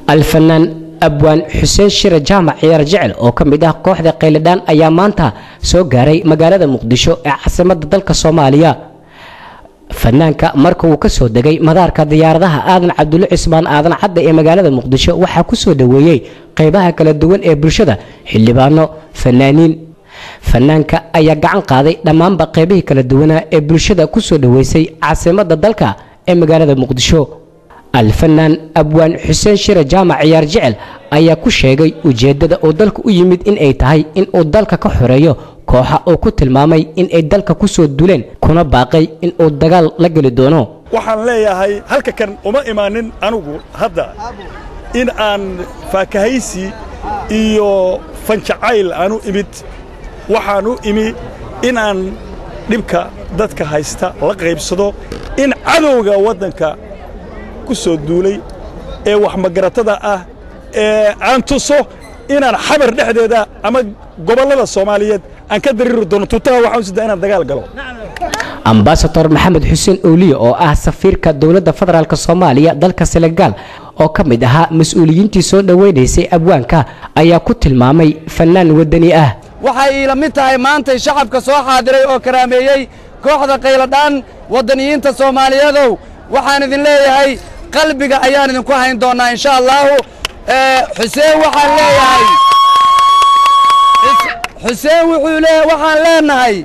Alfanaan Abwaan Xuseen Shire Jaamac Ciyaar Jecel oo ka mid ah kooxda Qayladhaan ayaa maanta soo gaaray magaalada Muqdisho ee caasimadda dalka Soomaaliya. Fanaanka marka uu ka soo degay madaarka diyaaradaha Aadan Cabdulle Cismaan Aadan Cadde ee magaalada Muqdisho, waxaa ku soo dhoweeyey qeybaha kala duwan ee bulshada, xildhibaano, fanaaniin. Fanaanka ayaa gacan qaaday dhammaanba qeybihii kala duwanaa ee bulshada ku soo dhoweysay caasimadda dalka ee magaalada Muqdisho. Alfanaan Abwaan Xuseen Shire Jaamac Ciyaar Jecel ayaa ku sheegay ujeeddada uu dalka u yimid in ay tahay in uu dalka ka xoreeyo kooxa uu ku tilmaamay in ay dalka ku soo duleen, kuna baaqay in uu dagaal la geli doono. Waxaan leeyahay, halka kan uma imaanin anugu hadda in aan faakahaysi iyo fanjacayl aanu imid. Waxaan u imi in aan dhibka dadka haysta la qaybsado, in cadowga waddanka ku soo duulay ee wax magaratada ah ee aan tuso inaan Xamar dhexdeeda ama gobollada Soomaaliyeed aan ka dariiri doono. Tuutaha waxaan u sidaa inaan dagaal galo. Ambasador Maxamed Xuseen Ooliye oo ah safiirka dowladda federaalk Soomaaliya dalka Senegaal oo ka mid ahaa mas-uuliyiintii soo dhoweynaysay abwaanka ayaa ku tilmaamay fanaan waddani ah. Waxay iila mid tahay maantay shacabka soo xaadiray oo karaameeyey kooxda Qayladhaan. Waddaniyiinta Soomaaliyeedow, waxaan idin leeyahay qalbiga ayaan idinku hayn doonnaa insha allaahu. Xuseen waxaan leeyahay, Xuseen wuxuu lee waxaan leenahay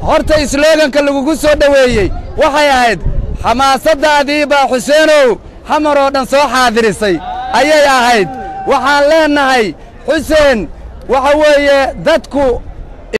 horta islooganka lagugu soo dhoweeyey waxay ahayd xamaasaddaadii baa Xuseenow Xamar oo dhan soo xaadirisay ayay ahayd. Waxaan leenahay Xuseen, waxa weeye dadku